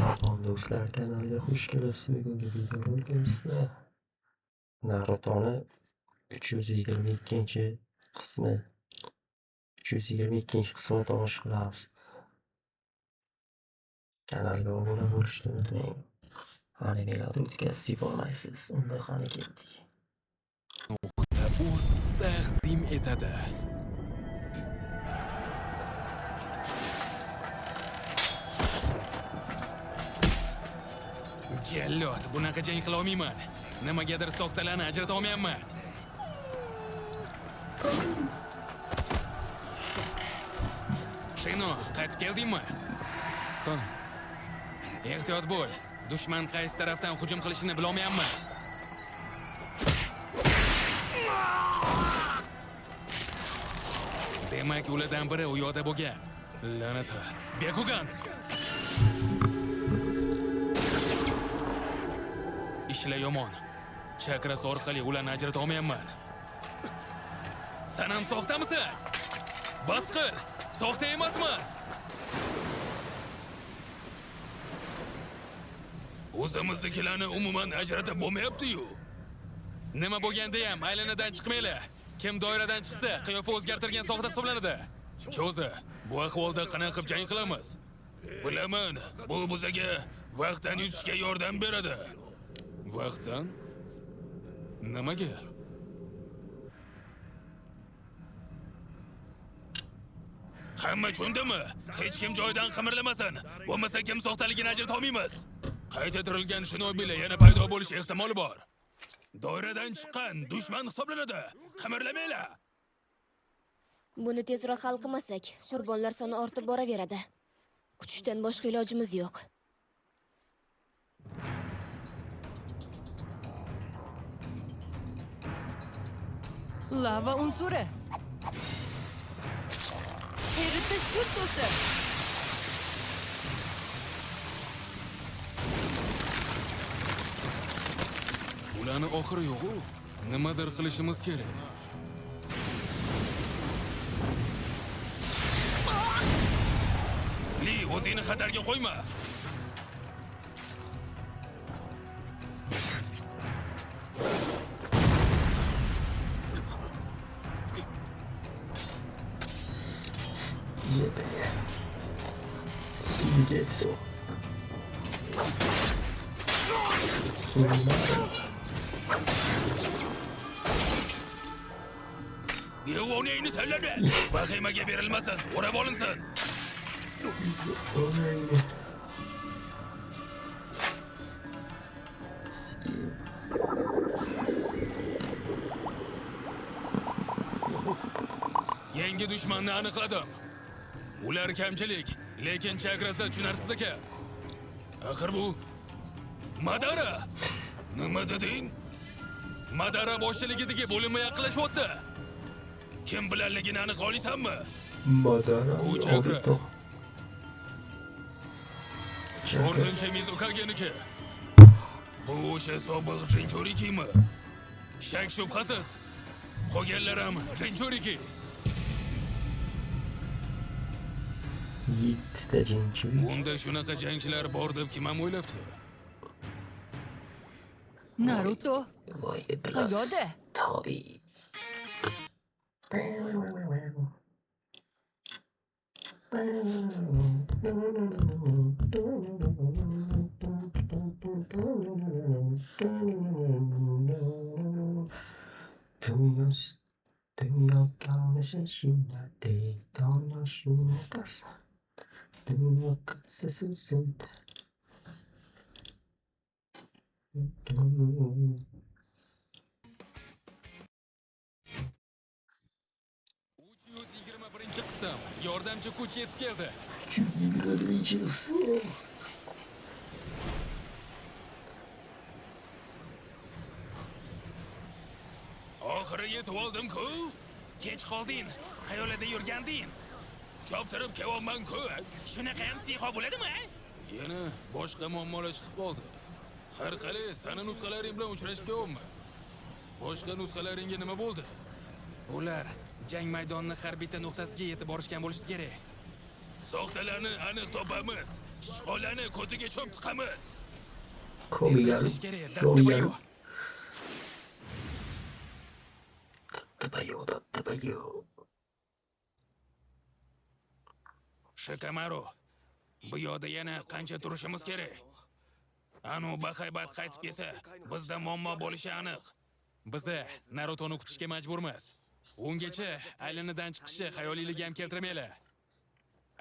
Salom do'stlar, kanalga xush kelibsiz. Bugungi videorolikimizda Narutoni 322-qismi 322-qismini tomosha qilamiz. Kanalga obuna bo'lishni unutmang. Animelarni o'tkazib yubormaysiz. Unda qani ketdik. Uz taqdim etadi. Jallod, bunaqa jang qila olmayman. Nimagadir soxtalarni ajrata olmayapman. Shino, qaytib keldingmi? Ha. Ehtiyot bo'l. Dushman qaysi tarafdan hujum qilishini bilolmayapman. Demak, ulardan biri u yoqda bo'lgan. La'nat. Byakugan! Ishlar yomon. Chakrasi orqali ularni ajrata olmayapman. San ham soxtamisan? Bas qil! Soxta emasman! O'zimiznikilarni umuman ajratib bo'lmayapti-yu. Nima bo'lganda ham aylanadan chiqmanglar. Kim doiradan chiqsa, qiyofa o'zgartirgan soxta hisoblanadi. Cho'zi, bu ahvolda qanaqa qilib jang qilamiz? Bilaman, bu bizaga vaqtdan yutishga yordam beradi. Vaqtdan? Nimaga? Hamma tushundimi? Hech kim joyidan qimirlamasin. Bo'lmasa kim soxtaligini ajrata olmaymiz. Qayta tirilgan shinobilar yana paydo bo'lish ehtimoli bor. Doiradan chiqqan dushman hisoblanadi. Qimirlamanglar. Buni tezroq hal qilmasak, qurbonlar soni ortib boraveradi. Kutishdan boshqa ilojimiz yo'q. Lava unsuri. Eritish jutsusi. Ularni oxiri yo'q-u. Nimadir qilishimiz kerak. Li, o'zingni xatarga qo'yma. Suigetsu. Kimari. Devoningni salladi. Vahimaga berilmasin, o'rab olinsin. Oy. Yangi dushmanni aniqladim. Ular kamchilik, lekin chakrasi tushunarsiz ekan. Axir bu Madara. Nima deding? Madara boshchiligidagi bo'linma yaqinlashyapti. Kim bilanligini aniq olasanmi? Madara Bu chakra. Obito. Chakra. To'rtinchi Mizukageniki. Bu o'sha sobiq Jinchurikimi? Shak shubhasiz. Qolganlar ham Jinchuriki. Yettita Jinchuriki. Unda shunaqa jangchilar bor deb kim ham o'ylabdi? Naruto. Voy iblis. Qayoqda? Tobi. Birinchi qism. Yordamchi kuch yetib keldi. 321-qism. Oxiri yetib oldim-ku. Kech qolding. Qayoqlarda yurganding? Choptirib kelyapman-ku. Shunaqa ham siyho bo'ladimi? Yana boshqa muammolar chiqib qoldi. Har qalay, sani nusxalaring bilan uchrashib kelyapman. Boshqa nusxalaringga nima bo'ldi? Ular jang maydonining har bitta nuqtasiga yetib borishgan bo'lishi kerak. Soxtalarni aniq topamiz. Sichqonlarni ko'tiga cho'p tiqamiz. Komiyaru. Tezlashish kerak, Komiyaru. Dattibayo. Dattibayo, dattibayo. Shikamaru, bu yoqda yana qancha turishimiz kerak? Anu bahaybat qaytib kelsa, bizda muammo bo'lishi aniq. Biza Narutoni kutishga majburmiz. Ungacha aylanadan chiqishi xayoliylik ham keltirmanglar.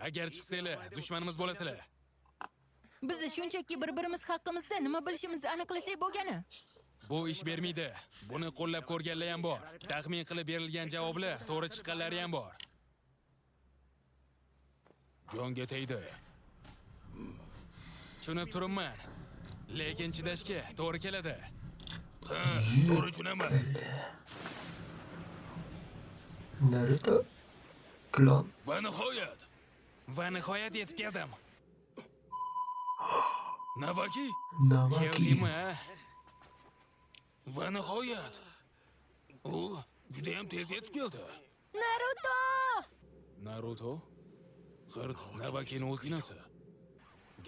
Agar chiqsanglar, dushmanimiz bo'lasizlar. Biz shunchaki bir-birimiz haqimizda nima bilishimizni aniqlasak bo'lgani. Bu ish bermaydi. Buni qo'llab ko'rganlar ham bor. Taxmin qilib berilgan javoblar to'g'ri chiqqanlari ham bor. Jonga tegdi. Tushunib turibman. Lekin chidashga to'g'ri keladi. Ha, to'g'ri tushunaman. Naruto. Klon. Va nihoyat. Va nihoyat yetib keldim. Navaki? Navaki. Keldingmi, a? Va nihoyat. U juda ham tez yetib keldi. Naruto! Naruto? Xirt, Navakini o'zginasi.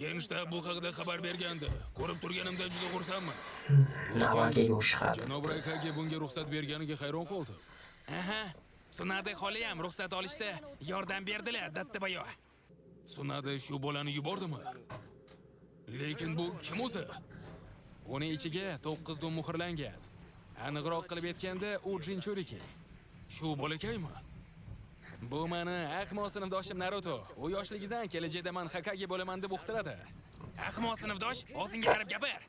Genshtab bu haqida xabar bergandi. Ko'rib turganimdan juda xursandman. Navaki yo'shadi. Janob Raykage bunga ruxsat berganiga hayron qoldim. Aha, Tsunade xola ham ruxsat olishda yordam berdilar, Dattibayo. Tsunade shu bolani yubordimi? Lekin bu kim o'zi? Uni ichiga 9 dum muhrlangan. Aniqroq qilib aytganda, u Jinchuriki. Shu bolakaymi? Bu meni ahmoq sinfdoshim Naruto. U yoshligidan kelajakda man Hokage bo'laman deb uqtiradi. Ahmoq sinfdosh, og'zingga qarab gapir.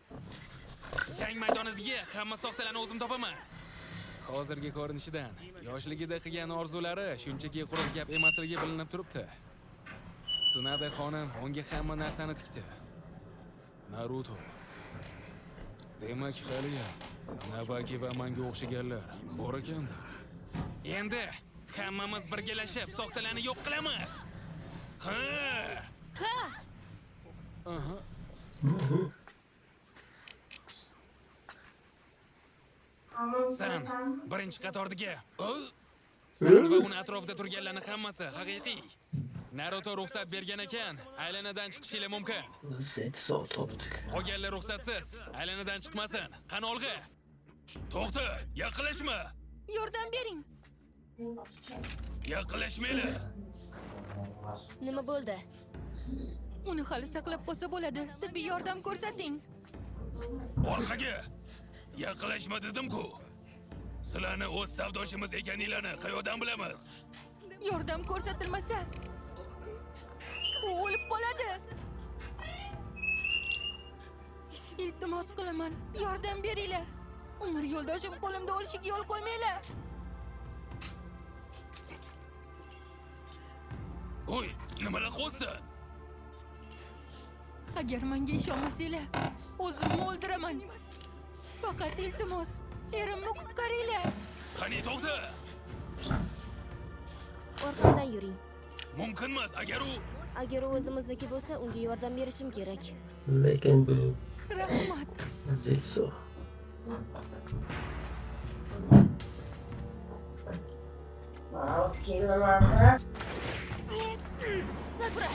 Jang maydonidagi hamma soxtalarni o'zim topaman. Hozirgi ko'rinishidan yoshligida qilgan orzulari shunchaki quruq gap emasligi bilinib turibdi. Tsunade xonim unga hamma narsani tikdi. Naruto. Demak, haliyam Navaki va menga o'xshaganlar bor ekanda. Endi hammamiz birgalashib soxtalarni yo'q qilamiz. Ha! Ha! Aha. San birinchi qatordagi. San va uni atrofida turganlarning hammasi haqiqiy. Naruto ruxsat bergan ekan, aylanadan chiqishingiz mumkin. Zetsu topdik. Qolganlar ruxsatsiz, aylanadan chiqmasin. Qani olg'a. To'xta, yaqinlashma. Yordam bering. Yaqinlashmanglar. Nima bo'ldi? Uni hali saqlab qolsa bo'ladi. Tibbiy yordam ko'rsating. Orqaga. Yaqinlashma dedim-ku. Sizlarni o'z savdoshimiz ekaninglarni qayoqdan bilamiz? Yordam ko'rsatilmasa, u o'lib qoladi. Iltimos qilaman, yordam beringlar. Umr yo'ldoshim qo'limda o'lishiga yo'l qo'ymanglar. Oy, nimalar qilyapsan? Agar menga ishonmasanglar, o'zimni o'ldiraman. Faqat iltimos, erimni qutqaringlar. Qani to'xta. Orqamdan yuring. Mumkin emas, agar u Agar u o'zimizniki bo'lsa, unga yordam berishim kerak. Lekin bu Rahmat. Zetsu. Sakura!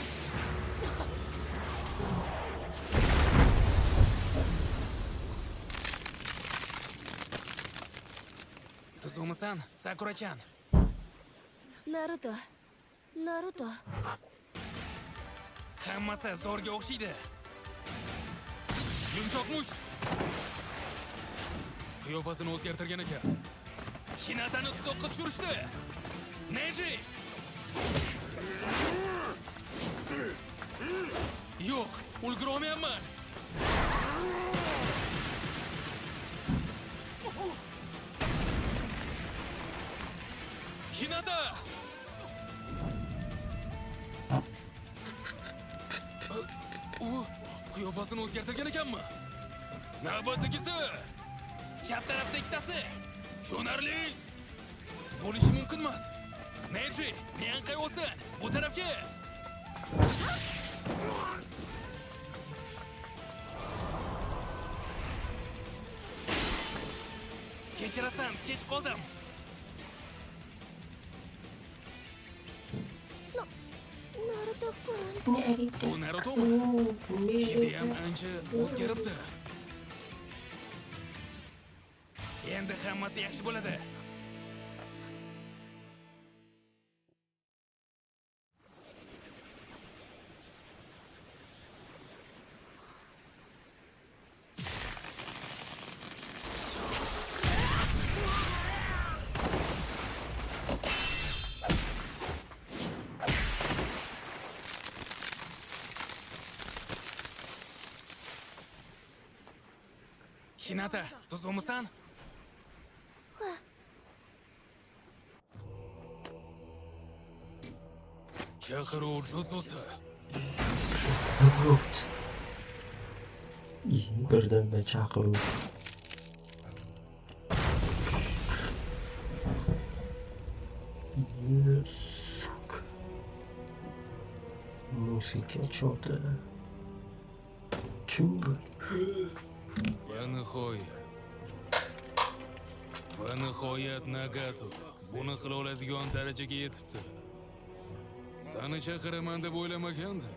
Tuzukmisan, Sakura-chan? Naruto. Naruto. Hammasi zo'rga o'xshaydi. Yumshoq musht. Qiyofasini o'zgartirgan ekan. Hinatani tuzoqqa tushirishdi. Neji! Yo'q, ulgura olmayapman. Hinata! U qiyofasini o'zgartirgan ekanmi? Navbatdagisi! Chap tarafda ikkitasi. Tushunarli. Bo'lishi mumkin emas. Neji, Nyanqay o'sin. Bu tarafga. Kechirasan, kech qoldim. Naruto-kun. Naruto. Bu Narutomi? Hidiyam ancha o'zgaribdi. Endi hammasi yaxshi bo'ladi. Hinata, tuzukmisan? Ha. Chaqiruv jutsusi. Birdanda chaqiruv. Сука. Musiqa choti. Kim bu? Va nihoyat. Va nihoyat Nagato buni qila oladigan darajaga yetibdi. Seni chaqiraman deb o'ylamagandim.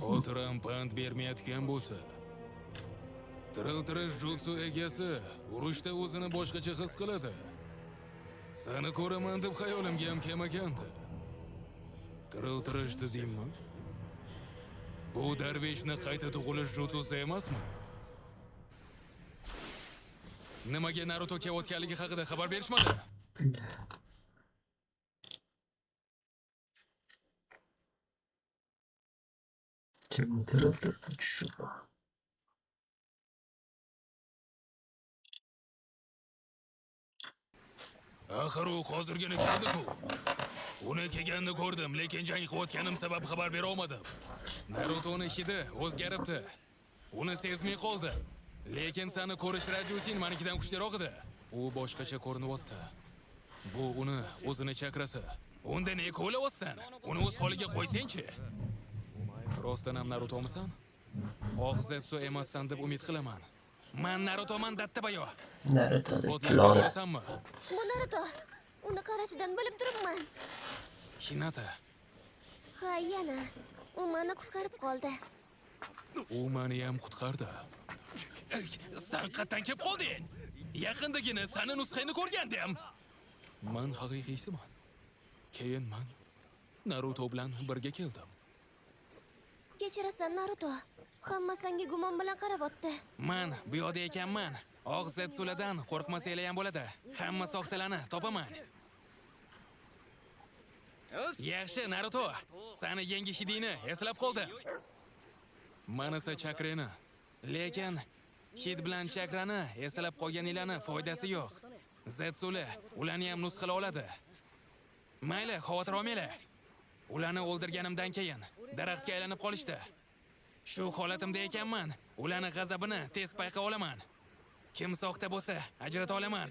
Xotiram pand bermayotgan bo'lsa, tiriltirish jutsu egasi urushda o'zini boshqacha his qiladi. Seni ko'raman deb xayolimga ham kelmagandi. Tiriltirish dedingmi? Bu darveshni qayta tug'ilish jutsusi emasmi? Nimaga Naruto kelayotganligi haqida xabar berishmadi? Kimni tiriltirdi tushunma. Axir u hozirgina keldi-ku. Uni kelganini ko'rdim, lekin jang qilayotganim sabab xabar bera olmadim. Narutoni hidi o'zgaribdi. Uni sezmay qoldim. Lekin seni ko'rish radiusing menikidan kuchliroq edi. U boshqacha ko'rinyapti. Bu uni o'zini chakrasi. Unda ne ko'layapsan? Uni o'z holiga qo'ysang-chi. Rostdan ham Narutomisan? Oq Zetsu emassan deb umid qilaman. Man Narutoman dattabayo. Naruto Isbotlar ko'rasanmi? Bu Naruto. Uni qarashidan bilib turibman. Hinata. Ha, yana. U meni qutqarib qoldi. U meni ham qutqardi. Sen qayerdan kelib qolding? Yaqindagina seni nusxangni ko'rgandim. Man haqiqiysiman. Keyin man Naruto bilan birga keldim. Kechirasan Naruto. Hamma senga gumon bilan qarayapti. Man bu yoqda ekanman. Oq Zetsuladan qo'rqmasanglar ham bo'ladi. Hamma soxtalarni topaman. Yaxshi, Naruto. Seni yangi hidingni eslab qoldim. Man esa chakrani. Lekin hid bilan chakrani eslab qolganinglarni foydasi yo'q. Zetsula ularni ham nusxala oladi. Mayli, xavotir olmanglar. Ularni o'ldirganimdan keyin daraxtga aylanib qolishdi. Shu holatimda ekanman, ularni g'azabini tez payqa olaman. Kim soxta bo'lsa, ajrata olaman.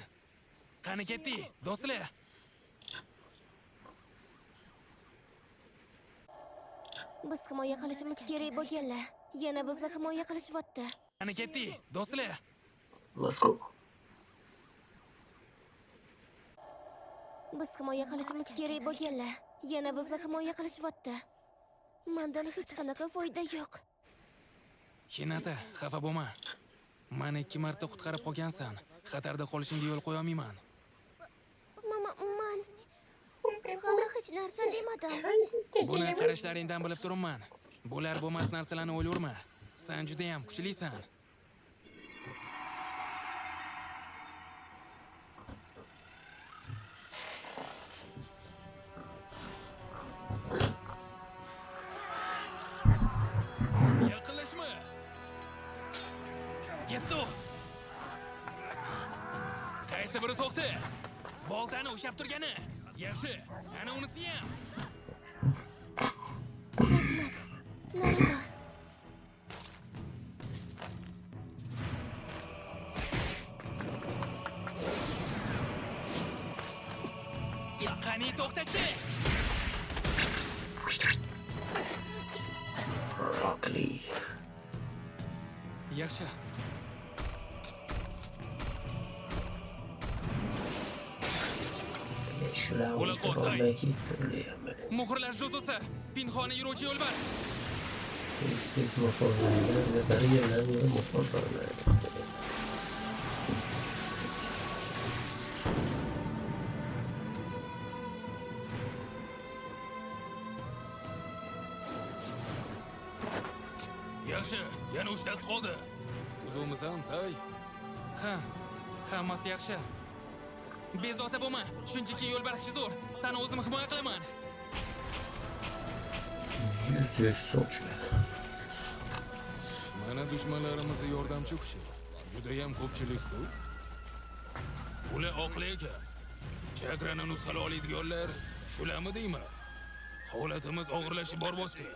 Qani ketdik, do'stlar. Biz himoya qilishimiz kerak bo'lganlar. Yana bizni himoya qilishyapti. Qani ketdik, do'stlar. Let's go. Biz himoya qilishimiz kerak bo'lganlar. Yana bizni himoya qilishyapti. Mendan hech qanaqa foyda yo'q. Hinata, xafa bo'lma. Meni 2 marta qutqarib qolgansan. Xatarda qolishingga yo'l qo'ya olmayman. Mama, man hali hech narsa demadim. Buni qarashlaringdan bilib turibman. Bular bo'lmas narsalarni o'ylaverma. Sen juda ham kuchlisan. Yaqinlashma. Ketdi. Qaysi biri so'xti? Boltani ushlab turgani. Yaxshi, ana unisi ham. Rahmat, Naruto. Qani to'xtachi? Rock Lee. Yaxshi. Shular Bo'la qolsang. o'ldirolmay ketdi ham. Muhrlar juzusi, pinhona yuruvchi yo'lbars. Tez tez muhrlanadi, bir yildan beri muhrlanadi. Yaxshi, yana uchtasi qoldi. Uzummisan, say? Ha, hammasi yaxshi. Bezovta bo'lma, shunchaki yo'lbarschi zo'r. Sani o'zim himoya qilaman. 100 sochga. Mana dushmanlarimizni yordamchi kuchi. Judayam ko'pchilik-ku. Ular oqli ekan. Chakrani nusxala oladiganlar shularmi deyman? Holatimiz og'irlashib boryapti.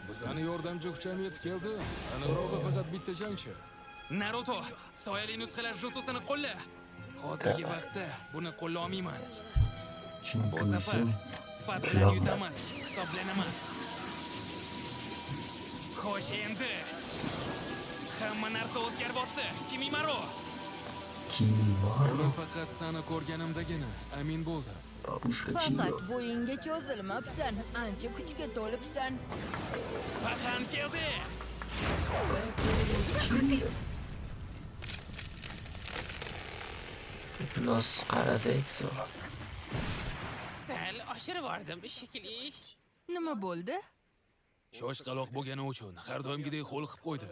Bizani yordamchi kuch ham yetib keldi. Aniqrog'i faqat bitta jangchi. Naruto, soyali nusxalar jutsusini qo'lla. Hozirgi vaqtda buni qo'lla olmayman. Chunki Bu safar o'zim sifat bilan qilolmayman. yutamiz, hisoblanamiz. Xo'sh, endi hamma narsa o'zgaryapti. Kimimaro. Kimimaro. Buni faqat seni ko'rganimdagina amin bo'ldim. Babushka Faqat Chiyo. bo'yingga cho'zilmabsan, ancha kuchga to'libsan. Paxan keldi. Chiyo. Iflos qarasetsu. Sal oshirib yubordim shekilli. Nima bo'ldi? Shoshqaloq bo'lgani uchun har doimgidek ho'l qilib qo'ydi.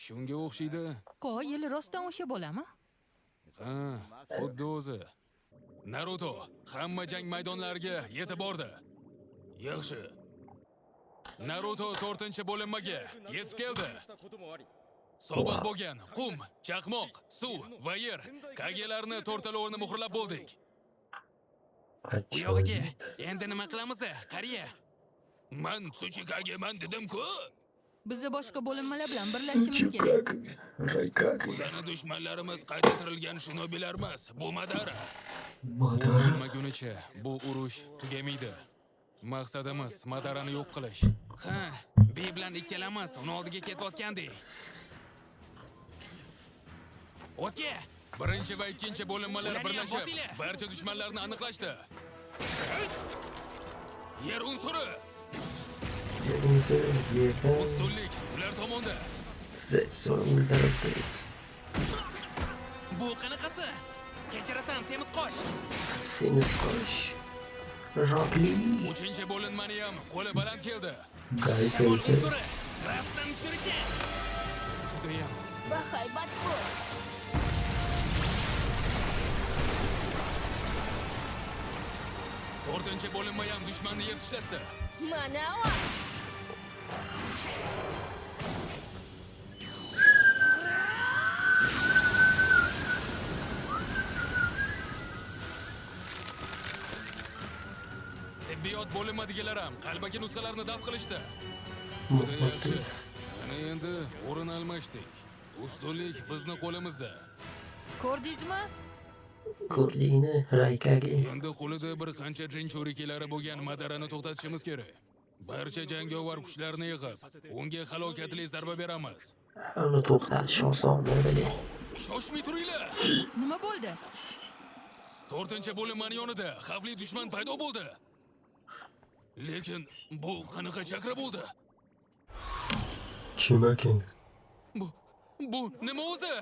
Shunga o'xshaydi. Qoyil, rostdan o'sha bolami? Ha, xuddi o'zi. Naruto hamma jang maydonlariga yetib bordi. Yaxshi. Naruto 4-bo'linmaga yetib keldi. Sobiq bo'lgan qum, chaqmoq, suv va yer kagelarni to'rtalovini muhrlab bo'ldik. U yog'iga Ajoyib. endi nima qilamiz, qariya? Man Tsuchikageman dedim-ku. Bizni boshqa bo'linmalar bilan birlashishimiz kerak. Tsuchikage. Raikage. Bizani dushmanlarimiz qayta tirilgan shinobilar emas, bu Madara. Madara. O'lmagunicha bu urush tugamaydi. Maqsadimiz Madarani yo'q qilish. Ha, Bi bilan ikkalamiz uni oldiga ketayotgandik. O'tga! Birinchi va ikkinchi bo'linmalar Ularni ham birlashib, bosinglar. barcha dushmanlarni aniqlashdi. Yer unsuri, Yerimizi yerda ustunlik ular tomonda. Zetsu o'ldiribdi. Bu qanaqasi? Kechirasan, semiz qosh. Semiz qosh. Rock Lee. Uchinchi bo'linmani ham qo'li baland keldi. Gai Shamol sensei. unsuri. Rostdan shuriken. Judayam Bahaybat bu. To'rtinchi bo'linma ham dushmanni yer tishlatdi. Mana o. Tibbiyot bo'linmadigilar ham qalbaki nusxalarni daf qilishdi. Muqaddas. Mana endi o'rin almashdik. Ustunlik bizni qo'limizda. Ko'rdingizmi? Ko'rdingmi, Raikage? Endi qo'lida bir qancha jinchurikilari bo'lgan Madarani to'xtatishimiz kerak. Barcha jangovar kuchlarni yig'ib, unga halokatli zarba beramiz. Uni to'xtatish osonmi, bile? Shoshmay turinglar. Nima bo'ldi? To'rtinchi bo'linmani yonida xavfli dushman paydo bo'ldi. Lekin bu qanaqa chakra bo'ldi? Kim ekan? Bu nima o'zi?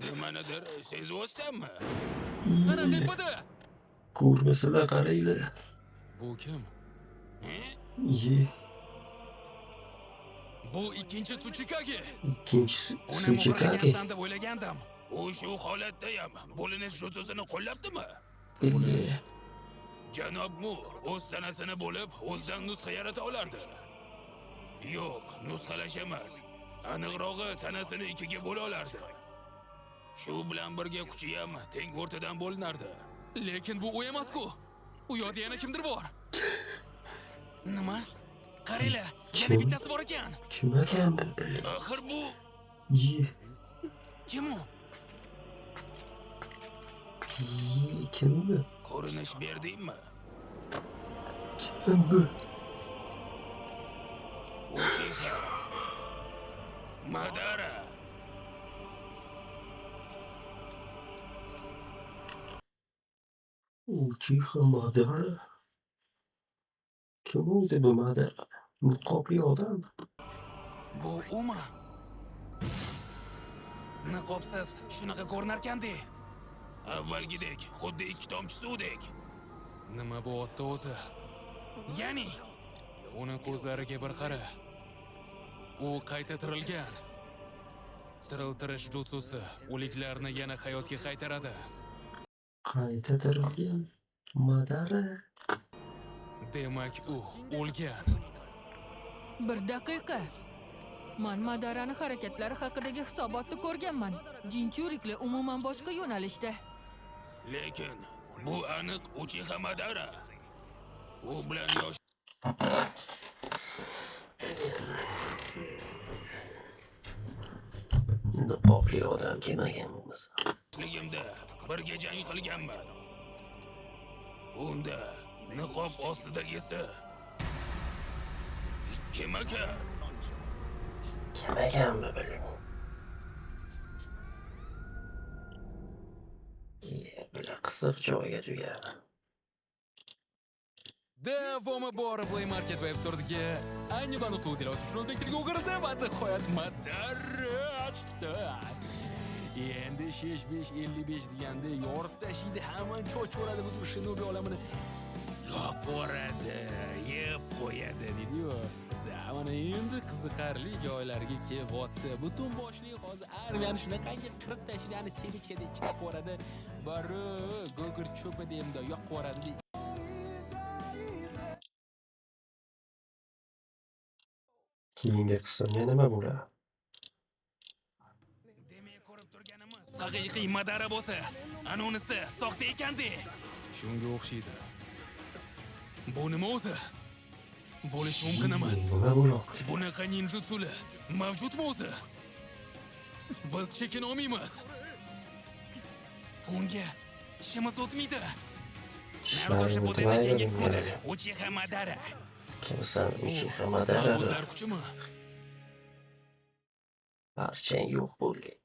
Nimanidir sezyapsanmi? Ana tepada. Ko'rmasalar qaranglar. Bu kim? Ye, Bu ikkinchi Tsuchikage. ikkinchisi Uni Tsuchikage. muhrlagansan deb o'ylagandim. U shu holatda ham bo'linish jutsusini qo'llabdimi? Bile. Janob Mu o'z tanasini bo'lib, o'zidan nusxa yarata olardi. Yo'q, nusxalash emas. Aniqrog'i tanasini ikkiga bo'la olardi. Shu bilan birga kuchi ham teng o'rtadan bo'linardi. Lekin bu u emas-ku. U yoqda yana kimdir bor. Nima? Qaranglar, yana Kim? bittasi bor ekan. Kim ekan bu? Bile. Axir bu Ye, kim u? ye, kim bu? Ko'rinish berdingmi? Kim bu? Uchiha. Madara. Uchiha Madara? Kim o'zi bu Madara? Niqobli odam? Bu umi? Niqobsiz shunaqa ko'rinarkan-de. Avvalgidek, xuddi ikki tomchi suvdek. Nima bo'lyapti o'zi? Ya'ni uni ko'zlariga bir qara. U qayta tirilgan. Tiriltirish jutsusi o'liklarni yana hayotga qaytaradi. Qayta tirilgan Madara? Demak, u o'lgan. Bir daqiqa. Man Madarani harakatlari haqidagi hisobotni ko'rganman. Jinchuriklar umuman boshqa yo'nalishda. Lekin bu aniq Uchiha Madara. U bilan yosh Niqobli odam kim ekan bo'lmasa? yoshligimda birga jang qilganman. Unda niqob ostidagisi kim ekan? Kim ekan bu bilin? Bular qiziq joyga tugadi. Davomi bor Play Market Web Store'dagi Anibanu.uz ilovasi uchun o'zbek tiliga o'girildi va nihoyat Madara chiqdi. Endi 5 5 55 deganda yorib tashlaydi, hamma cho'chvoradi, butun shinobi olamini yoqvoradi, yeb qo'yadi deydi-yu. Mana endi qiziqarli joylarga kelyapti. Butun boshli hozir armiyani shunaqangi qirib tashlaydi, ya'ni semichkadek chaqvoradi. Bari gugurt cho'pi deyimda yoqvoradi. Keyingi qismda nima bo'ladi? Demak, ko'rib turganimiz haqiqiy Madara bo'lsa, ana unisi soxta ekan-de. Shunga o'xshaydi. Bu nima o'zi? Bo'lishi mumkin emas. Nima bo'lyapti? Bunaqa ninjutsular mavjudmi o'zi? Biz chekina olmaymiz. Unga tishimiz o'tmaydi. Naruto Shippudenning keyingi qismida Uchiha Madara. Kimsan Uchiha Madara? O'zlar kuchimi? Barchang yo'q bo'lgan.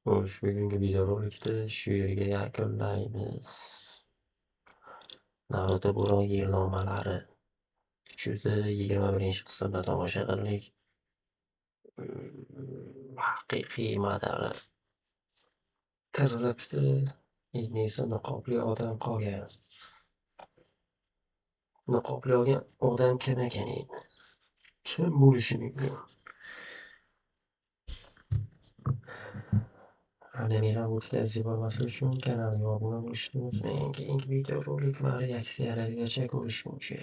Xo'sh, bugungi videorolikni shu yerga yakunlaymiz. Naruto bo'ron yilnomalari 321-qismda tomosha qildik. Haqiqiy Madara tirilibdi. Endi esa niqobli odam qolgan. Niqobli olgan odam kim ekan endi? Kim bo'lishi mumkin? Animelar o'tkazib yubormaslik uchun kanalga obuna bo'lishni unutmang. Keyingi videoroliklar reaksiyalarigacha ko'rishguncha.